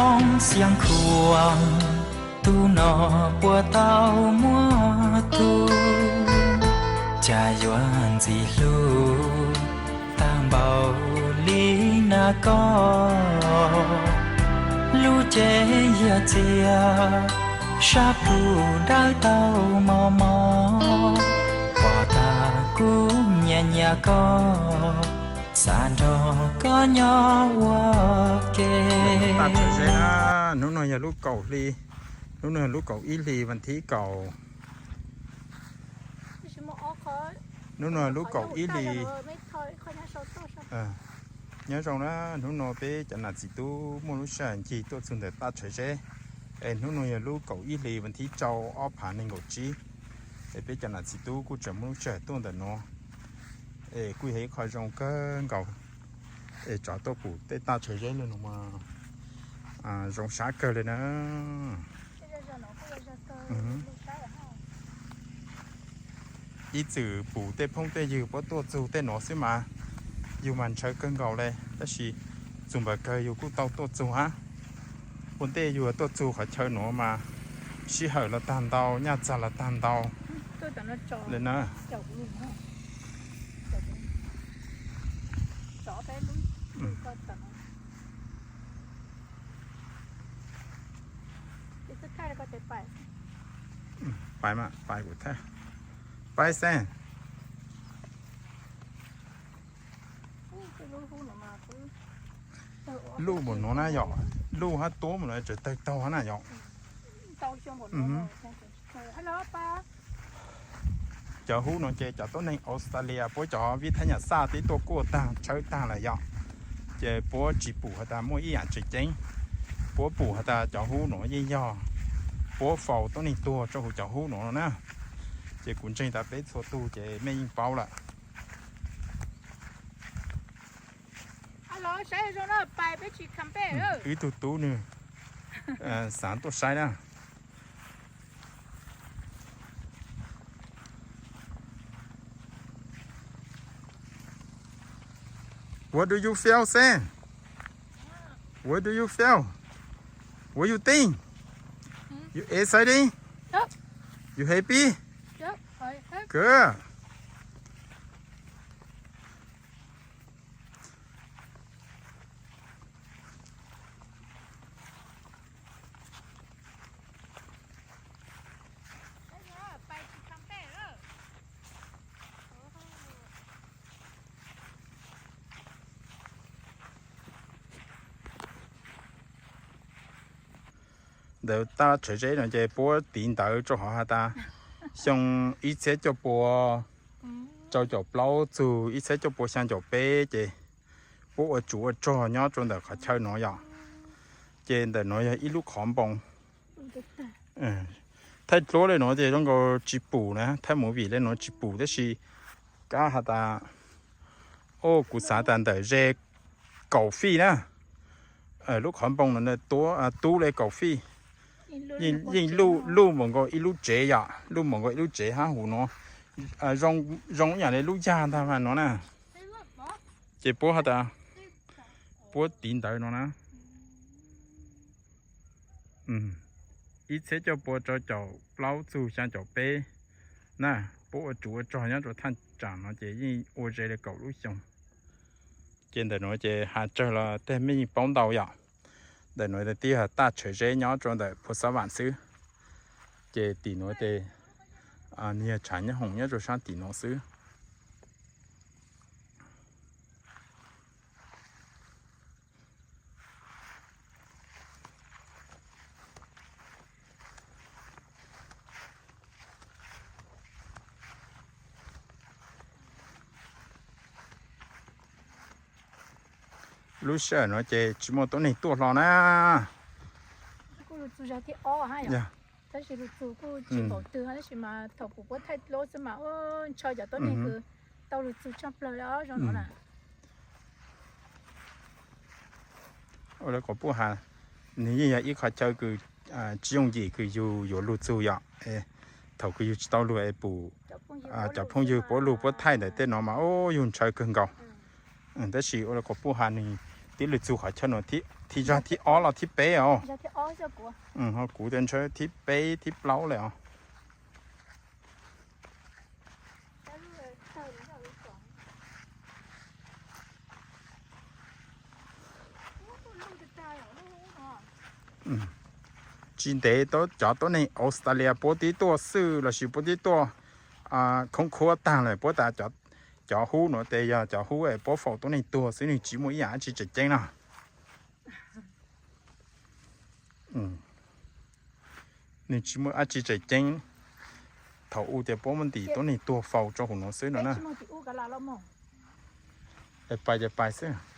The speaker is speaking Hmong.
Xiav Khuam, tus no puas tau muaj tug, cas yuav ntxim hlub tag npaum li na koj. Lub cev yog txias, sab plhu dawb tau mos mos, pom tag kuv nyiam nyiam koj, xav nrog koj nyob ua ke. Hnub no yog lub kaum hli, hnub no yog lub kaum ib hli vas thib kaum. Hnub no lub kaum ib hli. Nyob zoo na, hnub no peb cov nam txiv tub muaj lub sij hawm ncig tuaj txug ntawm Taj Tshawv Zeb. Es hnub no yog lub kaum ib hli vas thib rau ob phav nees nkaum tsib. Es peb cov nam txiv tub kuj tseem muaj lub sij hawm tuaj ntawm no. Es kuj yog ib qho zoo kawg nkaus. Es tsov tuaj pum tej Taj Tshawv Zeb li no mas zoo sab kawg li na. Ib txwm pum tej phooj tej ywg puab tuaj txug tej nuav xwb mas yug mas ntshaw kawg nkaus le, tab sis txug npaum kawg yug kuj tau tuaj txug hab. Ua ntej yug tuaj txug qhov chaw nuav mas sij hawm los tag ntau, nyaj txag los tag ntau le na. Pais mas, pais kuv thaij. Pais xeeb. Luj npaum nuav na yom, luj hab tuab npaum nuav tseem tawg taug hab na yom. Cov hub no ces cov tuab neeg Australia puab cov vib thab nyam xaj twb tuaj kuaj tag tshawb tag lawm yom. Ces puab tsis pum has tas muaj ib yaam tseem ceeb, puab pum has tas cov hub nuav yeej yog puab faus tuab neeg tuag rua huv cov hub nuav no na. Ces kuv ntseeg tas peb txhua tug ces mej yeej paub lawm. Wb tug tub nwg xaav tuaj saib na. What do you feel, Sam? What do you feel? What you think? You excited? Yep. You happy? Yep, I happy. Good. Ntawm Taj Tshawv Zeb no ces puab tiv ntawv rau hov has tas xyoo ib txhiab cuaj pua rau caum plaub txug ib txhiab cuaj pua xyaa caum peb ces puab ua tsov ua rog nyob rau ntawm qhov chaw no yom. Ces ntawm no yog ib lub qhov npoo. Thaij duab le no ces zoo nkaus tsis pum na, thaij movie le no tsis pum tab sis kab has tas, o, kuv xav tas ntawm ze kaum fij na. Lub qhov npoo no tub le kaum fij. Yeej luj npaum nkaus ib lub tsev yom, luj npaum nkaus ib lub tsev hab huv no. Zoo ib yam le lub yag ntag mas no na. Ces puab has tas, puab tiv ntawv no na. Ib txhiab cuaj pua rau caum plaub txug xyaa caum peb na, puab ua tsov ua rog nyob rau thaj tsam no ces yeej ua ze le kaum lub xyoo. Ces ntawm nuav ces has tsawg los tej mej yeej paub ntau yom. Ntawm nuav twb yog Taj Tshawv Zeb nyob rau ntawm Phua Xab Vam xwb. Ces tim nuav ces nwg yog tshav nyob hoom nyob rau saab tim nuav xwb. Lub sij hawm no ces tsis muaj tuab neeg tuaj hlo na. Tab sis lug txug kuj tsis npaum twg tab sis mas thaum kuv puab thaij duab xwb mas ntshaw cov tuab neeg kws tau lug txug tshaj plawg le zoo no na. Ua le qhov puj has, nwg yeej yog ib qhov chaw kws tsis yooj yim kws yug yuav lug txug yom. Thaum kws yug tsis tau lug es pum cov phooj ywg puab lug puab thaij ntawm tej no mas yug ntshaw kawg nkaus. Tab sis ua le qhov puj has nwg Tib lwm txug qhov chaw no thib zag thib ob los thib peb os. Ho kuv tias ntshe thib peb thib plaub lawm os. Tsis ntev cov tuab neeg Australia puab tib tuaj xwb lossis puab tib tuaj khoob khuab tag lawm puab tas cov hub nuav tes yog cov hub puab faus tuab neeg tuag xwb, nwg tsis muaj ib yaam dab tsi tseem ceeb no. Nwg tsis muaj dab tsi tseem ceeb thaum u tias puab muab ntim tuab neeg tuag faus rua huv nuav xwb no na. Es pais ces pais xwb.